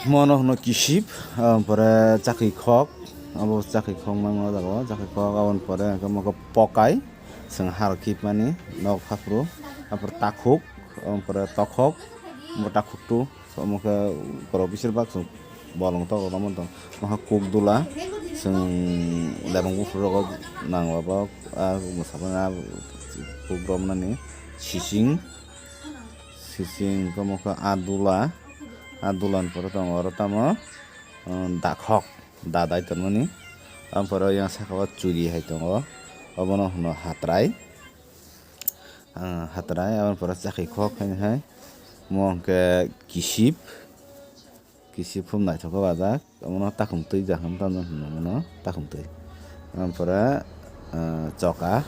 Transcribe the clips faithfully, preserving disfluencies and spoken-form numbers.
Mono hwno kisip, ah, pore chakri khok, abo chakri khok mangno jago, chakri khok, aboni pore hwnkhe mokhe pokai, chwng har kipmani, nok haphru, haphru takhuk, aboni pore tokhok, bo takhuk tu, omo khe borok bisir bak chwng bolong tok rok tong, mokhe kuk dula, chwng lebong buphuru rogo nang abo, ah, mwsapani ah, kuk romnani sising, sising, omo khe ah dula, ah dulani pore tongo oro tamo, ah, dakhok. Da dai tongmani. Ampore yang saka o churi hai tongo, obono hwno hatrai. Ah, hatrai, ampore chakri khok hai hai. Mo hwnkhe kisip, kisip phum naithok khe bajak. Omono takhum twi jaham tamo hwno mono takhum twi. Ampore, ah, choka,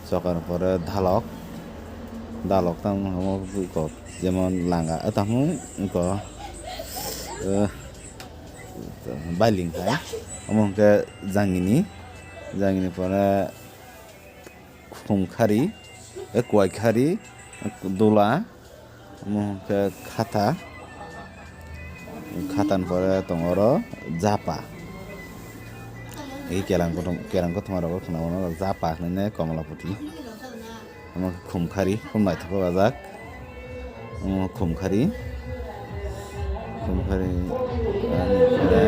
chokani pore dalok, dalok tamo hwno kok jemon langa, eh, tamo kok, eh, Bailing hai, omo hwnkhe jangini, jangini pore khumkhari, eh, kuaikhari, dula, omo hwnkhe khata, khatani pore tongo oro japa. Egi kerang kothoma, kerang kothoma rogo khwna mano japa hinwi Komalaputi. Omo khumkhari, khum naithok khe bajak. Omo khumkhari. Khumkhari, ani pore,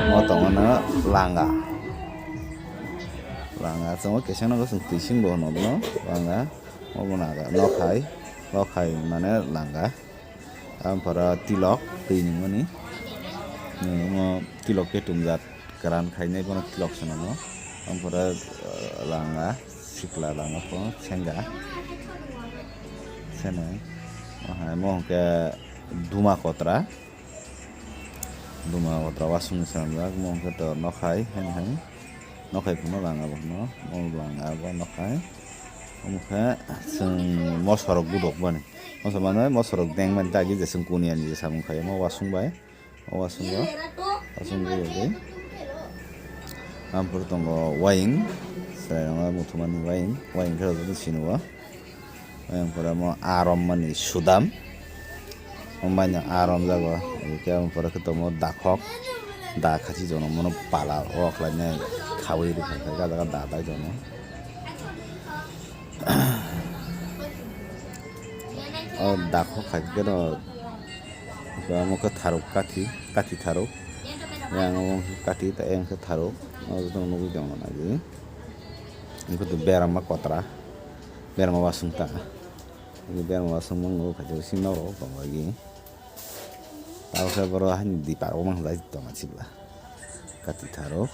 omo tongmano langa. Langa, chwng kisa no chwng twi sing bo hwno bono, langa. Obo naga, nokhai, nokhai mane langa. Ampore tilok, twi nungmani. Omo tilok khe tumjak. Kwran khainai bono tilok swnamo. Ampore, eh, langa, sikla langa pho, senga. Senai. Omo hwnkhe duma kotra. Duma kotra wasungni swnamjak. Omo hwnkhe to nokhai, hai hai. Nokhai phano langa bono. Omo langa bo nokhai. Omo khe chwng mosorok budok bani. Moso mane mosorok deng mani tagi je chwng kuniani je samung khai omo wasung bai. O wasung o, wasung o yogwi. Ampore tongo waying, chwrairokno muthumani waying, waying khe rwjak sini o. Ayang pore mo arom mani sudam, o manya arom jago, eke ampore khe tongo dakhok, da khasi jono mono pala o khlainai khaui rwkha khe gada gada da dai jono. O dakhok hai khe no, omo khe tharuk kathi, kathi tharuk. Yang omo khe kathi, ta yang khe tharuk. O joto nugwi tongo nai di. Omo khe berma kotra, berma wasung ta. Berma wasung mung nukgo khaidi sini norok tongo agi. Tabukhe borok haini diparo manglai tongma sibla. Kati tharo.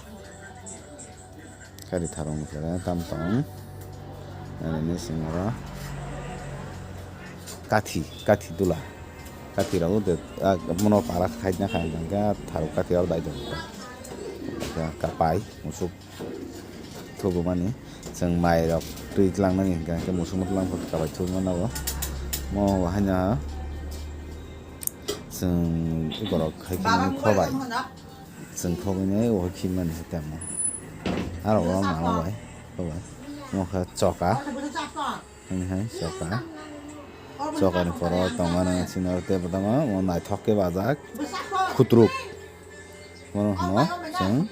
Kati tharo wngkhe tam tong. Ani singora. Kathi, kathi dula. Kathi rok de, ah, mono para khaina kha hingkha tharo kathi rok dai tong. Kapai, musuk. Thubumani chwng mairok twi tlangnani hwnkhe, hwnkhe musuk twlang phano kabai thubuma nago. Mo haino chwng borok hai kheno khobai. Chwng khobainai o khimani hai tamo. Aro o mama bai khobai. Mo kha choka. Hai hai choka. Chokani poro tongmani sino tei bwtama mo naithok khe bajak. Khutruk. Mono hwno chwng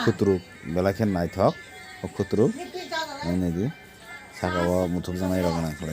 khutruk, belai khe naithok o khutruk. Nai nai di, saka o muthubjaknai rok nang khlai.